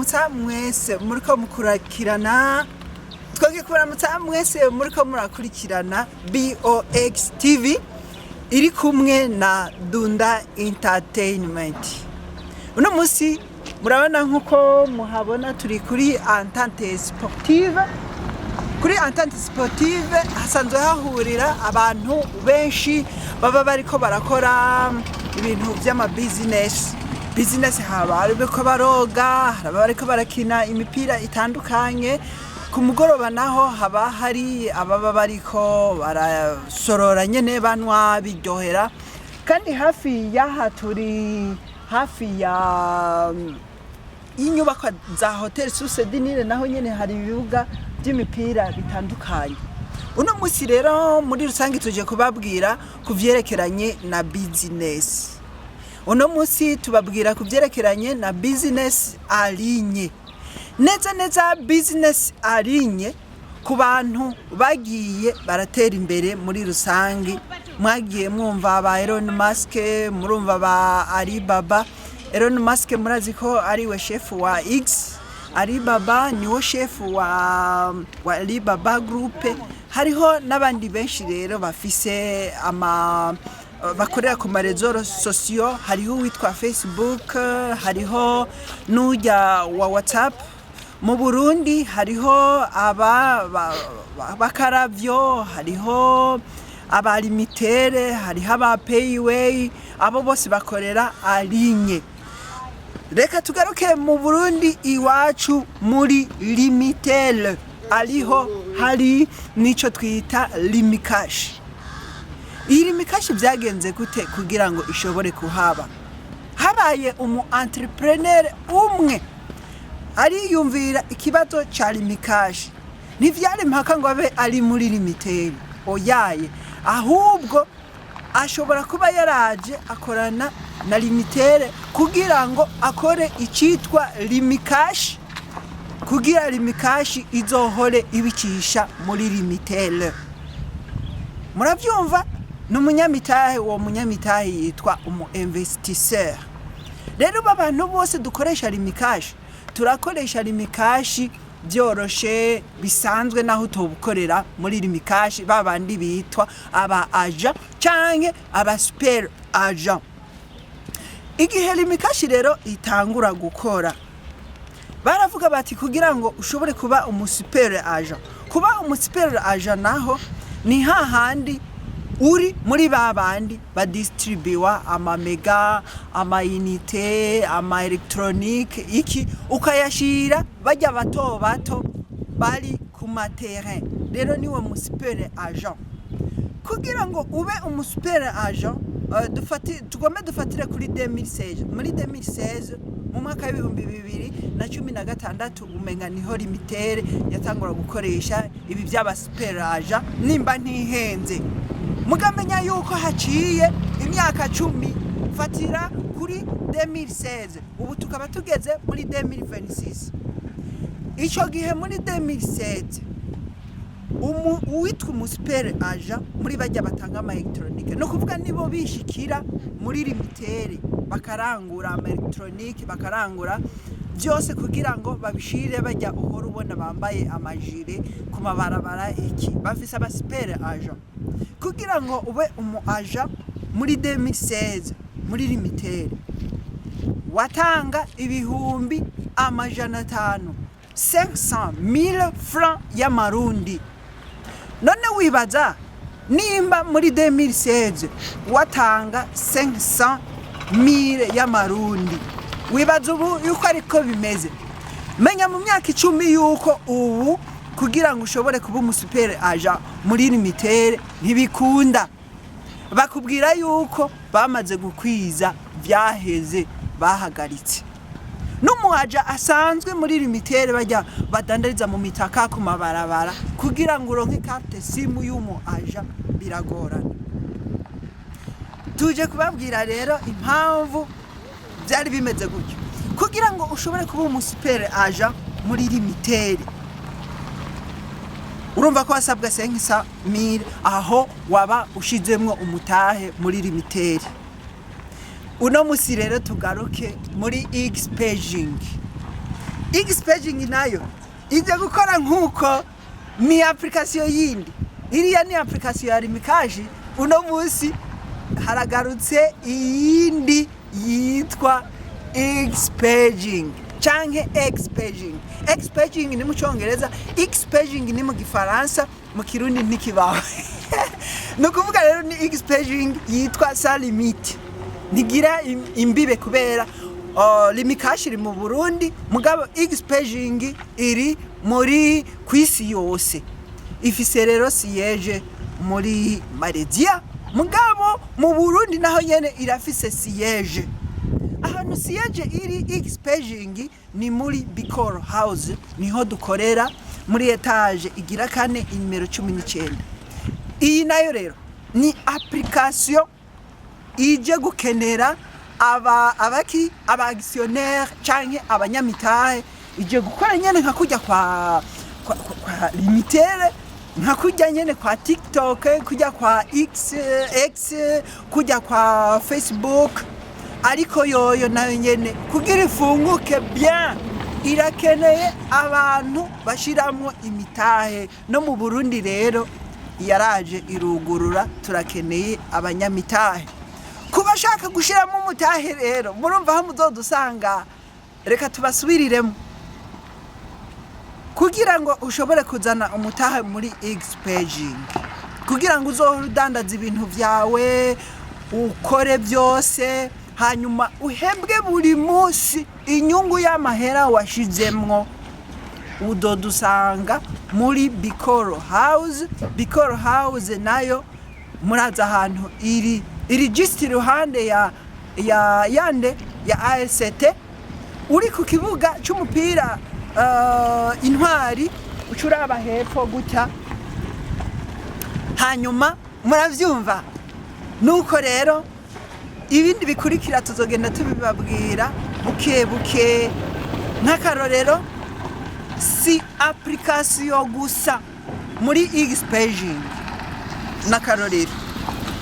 Kubaramutsa mwese muriko mukurikirana, twongeye kubaramutsa mwese muriko murakurikirana BOX TV iri kumwe na Dunda Entertainment. Uno munsi murabona, nk'uko muhabona, turi kuri Entente Sportive. Kuri Entente Sportive hasanzwe hahurira abantu benshi baba bariko barakora ibintu vy'ama business. Business, haba bariko baroga, hari bariko barakina imipira itandukanye. Ku mugoroba naho haba hari ababa bariko barasorora nyene, banwa, biryohera. Kandi hafi y'aha, turi hafi ya y'inyubakwa za Hotel Source du Nil, naho nyene hari ibibuga by'imipira bitandukanye. Uno munsi rero muri rusange tuje kubabwira ku vyerekeranye na business. Uno munsi tubabwira ku vyerekeranye na business en ligne, neza neza business en ligne ku bantu bagiye baratera imbere muri rusange. Mwagiye mwumva ba Elon Musk, murumva ba Alibaba. Elon Musk murazi ko ari we chef wa X, Alibaba niwo chef wa Alibaba Group. Hariho n'abandi benshi rero bafise ama bakorera ku ma réseaux sociaux. Hariho uwitwa Facebook, hariho n'ujya wa WhatsApp. Mu Burundi hariho aba bakaravyo, hariho aba Lumitel, hariho aba Payway. Abo bose bakorera en ligne. Reka tugaruke mu Burundi iwacu, muri Lumitel ariho hari n'ico twita Lumicash. Iyi Lumicash byagenze gute kugira ngo ishobore kuhaba? Habaye umu entrepreneur umwe ariyumvira ikibazo ca Lumicash. Ntivyari impaka ngo abe ari muri Lumitel, oyaye, ahubwo ashobora kuba yaraje akorana na Lumitel kugira ngo akore icitwa Lumicash, kugira Lumicash izohore ibicisha muri Lumitel. Muravyumva, ni umunyamitahe. Uwo munyamitahe yitwa umu investisseur. Rero ubu abantu bose dukoresha Lumicash, turakoresha Lumicash byoroshe bisanzwe, naho utobukorera muri Lumicash, babandi bitwa aba agent canke aba super agent. Igihe Lumicash rero itangura gukora, baravuga bati kugira ngo ushobore kuba umu super agent, kuba umu super agent naho ni hahandi uri muri ba bandi badistribuwa ama méga, ama unités, ama électronique, iki, ukayashira bajya bato bato bari ku ma terrain. Rero niwe mu super agent. Kugira ngo ube umu super agent, tugombe dufatire kuri 2016. Muri 2016, mu mwaka w'2016, umenga niho Lumitel yatangura gukoresha ibi by'aba super agent, nimba ntihenze. Mugamenya yuko haciye imyaka 10, fatira kuri 2016, ubu tukaba tugeze muri 2026. Ico gihe muri 2016, uwitwa umu super agent muri bajya batanga ama électronique, no kuvuga nibo bishikira muri Lumitel bakarangura ama électronique, bakarangura byose kugira ngo babishire bajya uhora ubona bambaye ama gilets ku mabarabara iki, bafise aba super agent. Kugira ngo ube umu agent muri 2016 muri Lumitel, watanga 500,000, 500,000 francs y'amarundi. None wibaza nimba muri 2016 watanga 500,000 y'amarundi, wibaza ubu yuko ariko bimeze? Menya mu myaka 10 yuko ubu kugira ngo ushobore kuba umu super agent muri Lumitel ntibikunda. Bakubwira yuko bamaze gukwiza, vyaheze, bahagaritse. N'umu agent asanzwe muri Lumitel, bajya badandariza mu mitaka ku mabarabara, kugira ngo uronke carte SIM y'umu agent biragorana. Tuje kubabwira rero impamvu byari bimeze gutyo. Kugira ngo ushobore kuba umu super agent muri Lumitel, urumva ko wasabwa 500,000, aho waba ushizemwo umutahe muri Lumitel. Uno musi rero tugaruke muri Xpaging. Xpaging nayo ijya gukora nk'uko ni application yindi. Iriya ni application ya Lumicash. Uno munsi haragarutse iyindi yitwa Xpaging canke Xpaging. Xpaging ni mu Cyongereza, Xpaging ni mu Gifaransa, mu Kirundi ntikibaho. Ni ukuvuga rero ni Xpaging yitwa sans limite, ntigira imbibe, kubera Lumicash iri mu Burundi, mugabo Xpaging iri muri ku isi yose. Ifise rero siège muri Malaysia, mugabo mu Burundi naho nyene irafise siège. Ahantu siège iri Xpaging ni muri Bicor House, niho dukorera, muri étage igira kane, inimero 19. Iyi nayo rero ni application ije gukenera aba abaki aba actionnaire canke abanyamitahe. Ije gukora nyene nka kujya kwa Lumitel, nka kujya nyene kwa TikTok, kujya kwa X X, kujya kwa Facebook. Ariko yoyo nayo nyene kugira ifunguke bien irakeneye abantu bashiramwo imitahe. No mu Burundi rero yaraje irugurura, turakeneye abanyamitahe. Ku bashaka gushiramo umutahe rero, murumva aho muzodusanga. Reka tubasubiriremo. Kugira ngo ushobore kuzana umutahe muri Xpaging, kugira ngo uzohore udandaza ibintu byawe, ukore byose, hanyuma uhembwe buri munsi inyungu y'amahera washizemwo, udodusanga muri Bicoro House. Bicoro House nayo murazi ahantu iri, iri just iruhande ya yande ya AST. Uri ku kibuga c'umupira Intwari, uca uraba hepfo gutya, hanyuma muravyumva. Nuko rero ibindi bikurikira tuzogenda tubibabwira buke buke. Nk'akarorero, si application gusa muri Xpaging. N'akarorero,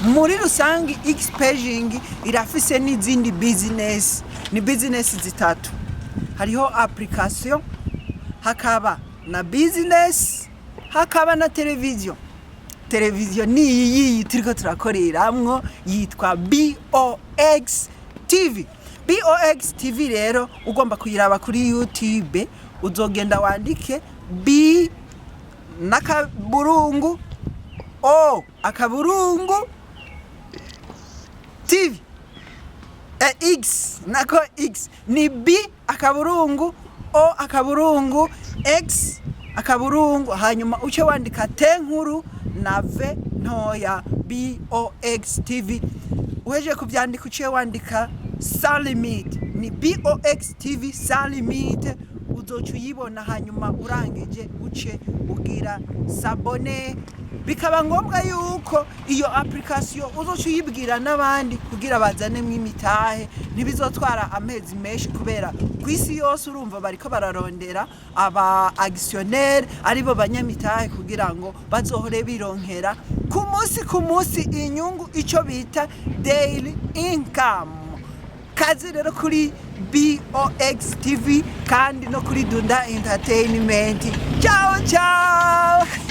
muri rusange Xpaging irafise n'izindi business. Ni business zitatu: hariho application, hakaba na business, hakaba na televiziyo. Televiziyo ni iyi yiyi turiko turakoreramwo, yitwa BOX TV. BOX TV rero ugomba kuyiraba kuri YouTube, uzogenda wandike B n'akaburungu O akaburungu TV, X, nako X ni B akaburungu O akaburungu X akaburungu, hanyuma uce wandika T nkuru na V ntoya, BOX TV. Uhejeje kuvyandika, uciye wandika sans limite, ni BOX TV sans limite, uzoca uyibona. Hanyuma urangije uce ugira s'abonner. Bikaba ngombwa yuko iyo application uzoca uyibwira n'abandi kugira bazanemo imitahe. Ntibizotwara amezi menshi, kubera ku isi yose urumva bariko bararondera aba actionnaire, aribo banyamitahe, kugira ngo bazohore bironkera ku munsi ku munsi inyungu, ico bita daily income. Kaze rero kuri BOX TV kandi no kuri Dunda Entertainment. Ciao ciao.